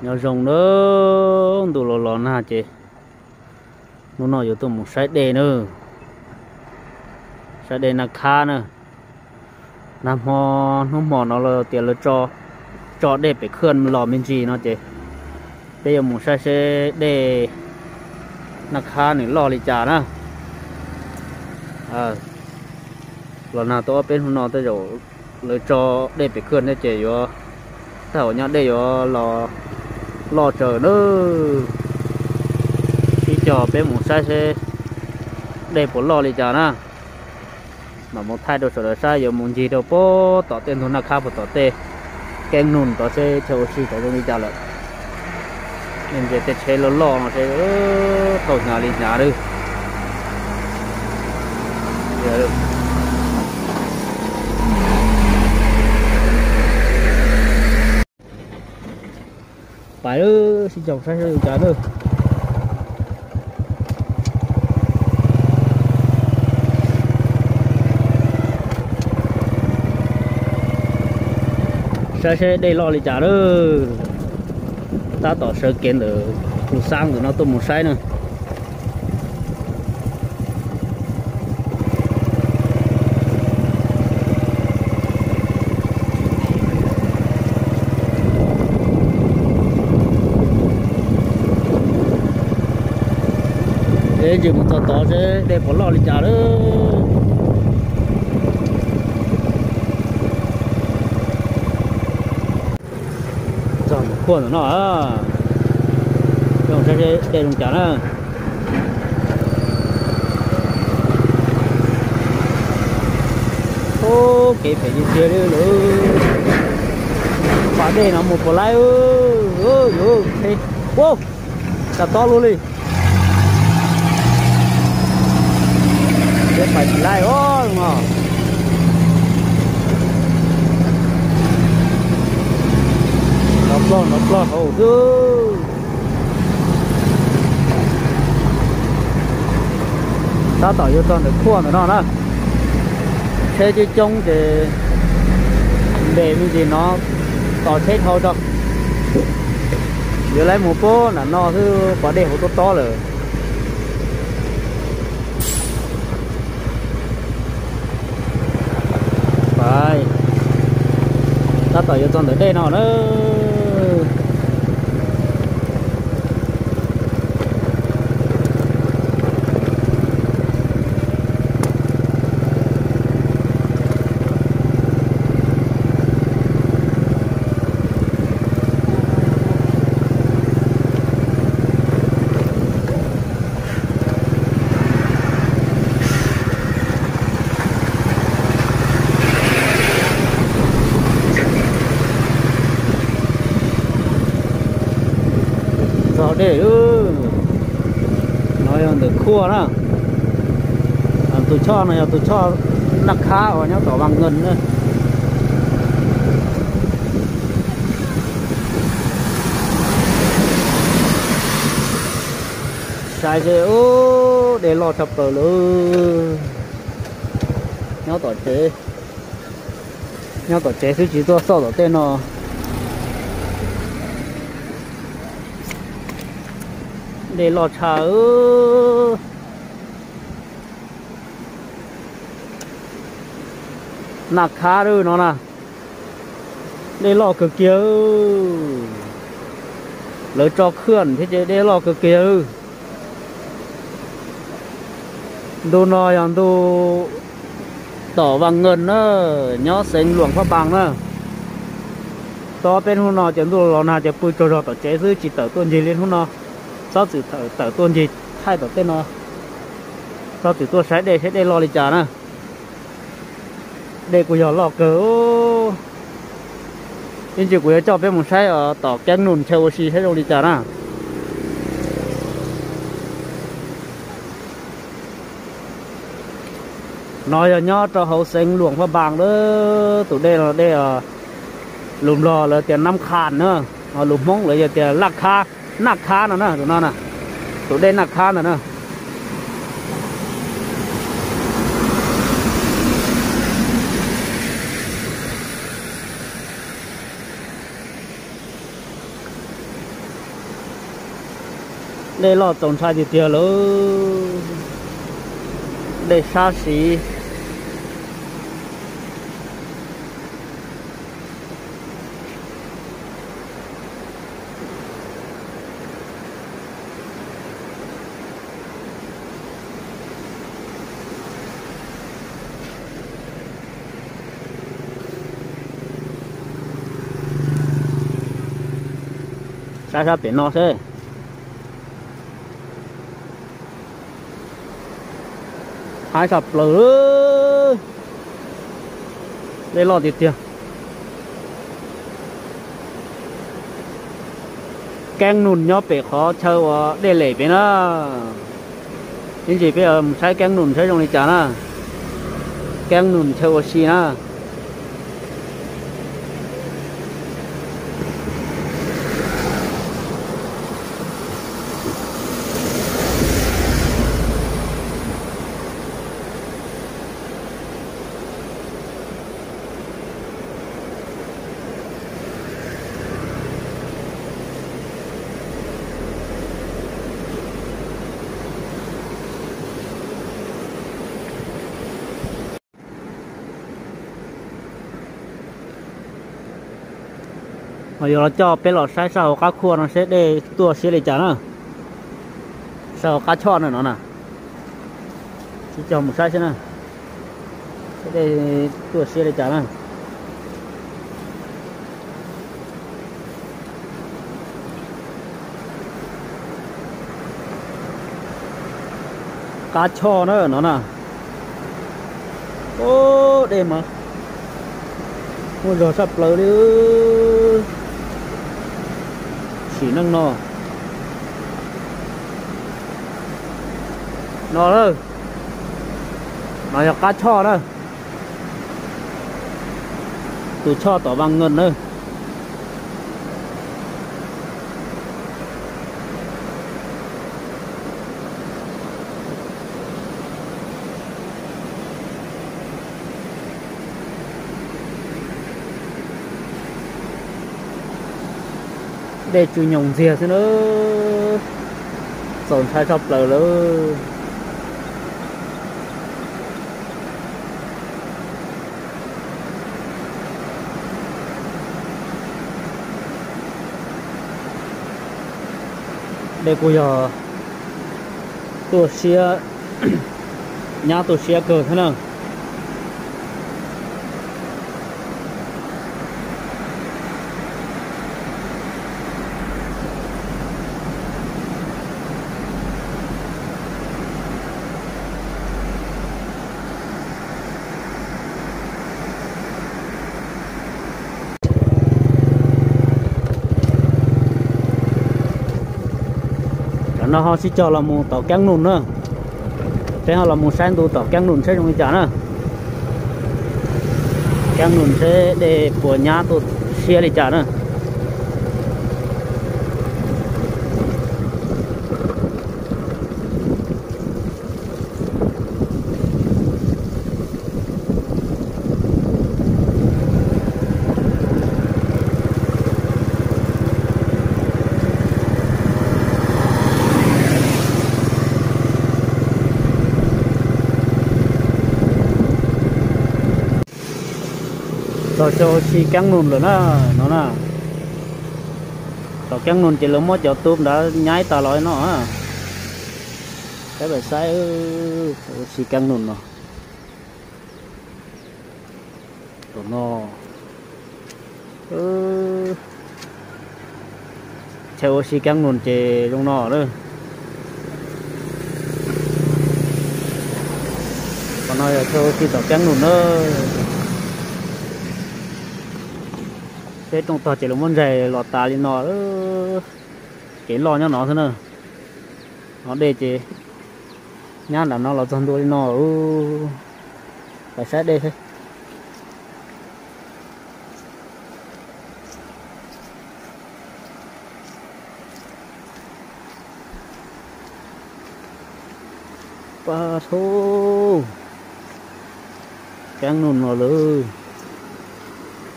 Nyob zoo na, ntuj los los nag ces hnub no yuav tuaj mus saib dej na, saib dej Naj Khab na. Nag hmo, hnub hmo no lawv tias lawv tso dej pem khwj los me ntsis no ces peb yuav mus saib seb dej Naj Khab nws loj li cas na. Los nag tau ob peb hnub no tej zaum lawv tso dej pem khwj thiab ces yuav, tej zaum nyob dej yuav los loj tsawv na. Sib cog peb mus saib seb dej puas loj li cas na. Mam mus thaij rau sawv daws saib, yuav mus ncig rau puag tom tej ntug Naj Khab puag tom tej keeb nug tod seb chaw ua si tod zoo li cas lawm. Ntses tej tsheb loj loj no seb thaum hnyav li hnyav lawm. Pais lawm, sib cog saib seb zoo cas na. Saib seb dej loj li cas na. Tab tom sawv kev ntawm tus xab ntawm no tuaj mus saib na. Peb ntsis mus txog tod seb dej puas loj li cas lawm. Txog ntawm khuaj ntawm no, zoo saib seb dej zoo cas na. Ub, kev phem tiag tiag li lawm. Pas dej no mus puas laib, yuav, ub, cas tob luaj li. Pais tsis laib os no. Nrov plog nrov plog hauv xwb. Tab tom yuav txog ntawm khuaj ntawm no na. Tsheb coob coob ces ntes me ntsis no tos tsheb dhau tso. Yuav laib mus puag nram no xwb, pas dej hauv tob tob lawm. Tab tom yuav txog ntawm dej no na. Txog dej lawm. No yog ntawm khuaj na. Tus choj no yog tus choj Naj Khab uas nyob tom Vaj Nkees na. Saib seb, ub, dej loj tshaj plaws lawm. Nyob tom tsev, nyob tom tsev xwb tsis tuaj xauj tom tej no. Dej loj tshaj. Naj Khab no na, dej loj kawg kiag. Lawv tso khwj thiab ces dej loj kawg kiag. Ntu no yog ntu tom Vaj Nkees na, nyob xeev Luam Phaj Npas na. Tau peb hnub no ces ntuj los nag ces pw tsaug zog tom tsev xwb tsis tawm tuaj ncig li hnub no. Txhob txwm tawm tuaj ncig thaij tom tej no, txhob txwm tuaj saib dej saib dej loj li cas na. Dej kuj yog loj kawg. Ib ntsis kuv yuav coj peb mus saib tom Keeb Nus chaw ua si saib zoo li cas na. No yog nyob rau hauv xeev Luam Phaj Npas lawm, tus dej no dej, lus Nplog lawv tias Nab Khas na, lus Hmoob lawv yog tias Laj Khab, Naj Khab no na, tus no na, tus dej Naj Khab ntawm no. Dej loj txaus ntshai tiag tiag lauj. Dej sab siv. Saib sab pem no seb. Haib saj plaws. Dej loj tiag tiag. Keeb Nus nyob pem qhov chaw uas dej lem pem na. Ib ntsis peb mus saib Keeb Nus saib zoo li cas na. Keeb Nus chaw ua si na. Ho yuav los coj peb los saib sab hauv qab khuaj no seb dej tuaj siab li cas na. Sab hauv qab choj na no na. Sib cog mus saib seb na, seb dej tuaj siab li cas na. Qab choj na no na. Dej mas muaj zog saj plaws li. Sim neej no, no lawm, no yog qab choj na. Tus choj tom Vaj Nkees na. Dej tsw nyoos ntxiag xwb na. Txaus ntshai saj plaws lawm. Dej kuj yog tuaj siab, nyab tuaj siab kawg thiab na. Cov no ho sib cog los mus tom Keeb Nus na. Peb ho los mus saib ntu tom Keeb Nus seb zoo li cas na. Keeb Nus seb dej puas nyab tuaj siab li cas na. Txog chaw ua si Keeb Nus lawm na, no na. Tom Keeb Nus ces lawv muab cov tub nrad nyaib tas los no. Peb pam saib ua si Keeb Nus no. Tom no, chaw ua si Keeb Nus ces zoo no lawm. Qhov no yog chaw ua si tom Keeb Nus na. Peb rooj tog ces lawv muab ntsais los tas li no. Kev loj nyob no xwb na. No dej ces nyab nram no los txog ntua li no. Pam saib dej seb. Pab thub, Keeb Nus no lawm.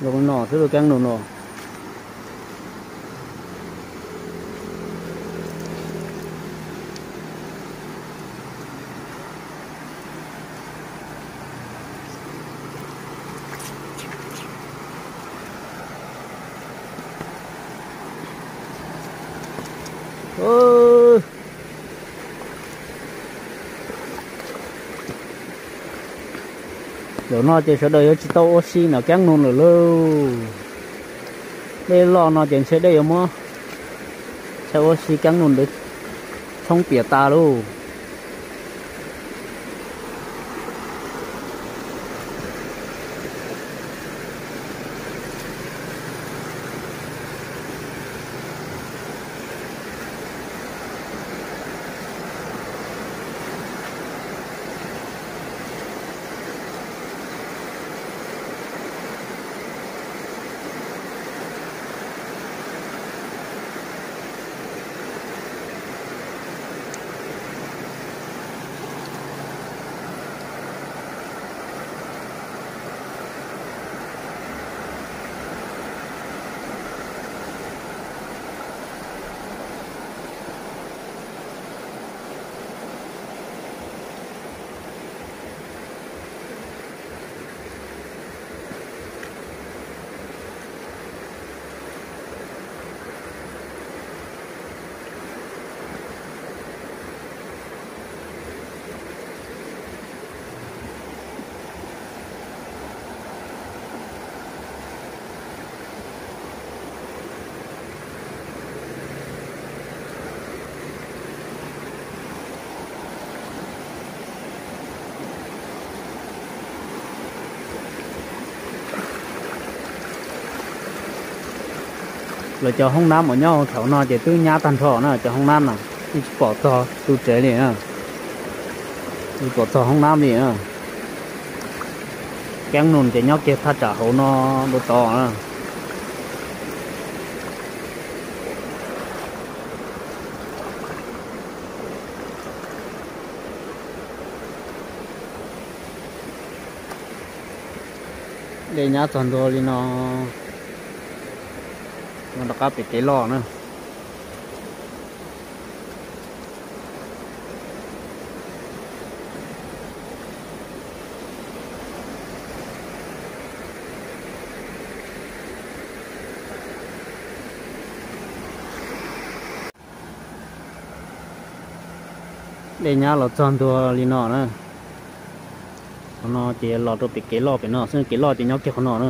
Zoo no xwb lub Keeb Nus no. Zaum no ces sawv daws yuav tsis tau ua si nram Keeb Nus lawm lauj. Dej loj no ces ntshe dej yuav muab ntshai ua si Keeb Nus ntawd tshoob piam tas lauj. Lawv cov hoob nab uas nyob hauv thaum no ces twb nyab tag nrho na, cov hoob nab no twb tsis pom txog tus tsev li, tsis pom txog hoob nab li. Keeb Nus ces nyob kiag thaj tsam hauv no dua tod na. Dej nyab txog ntua li no, mus rov qab pem kev loj na. Dej nyab los txog ntua li no na. Qhov no ces los rau pem kev loj pem no xwb, kev loj ces nyob kiag qhov no na.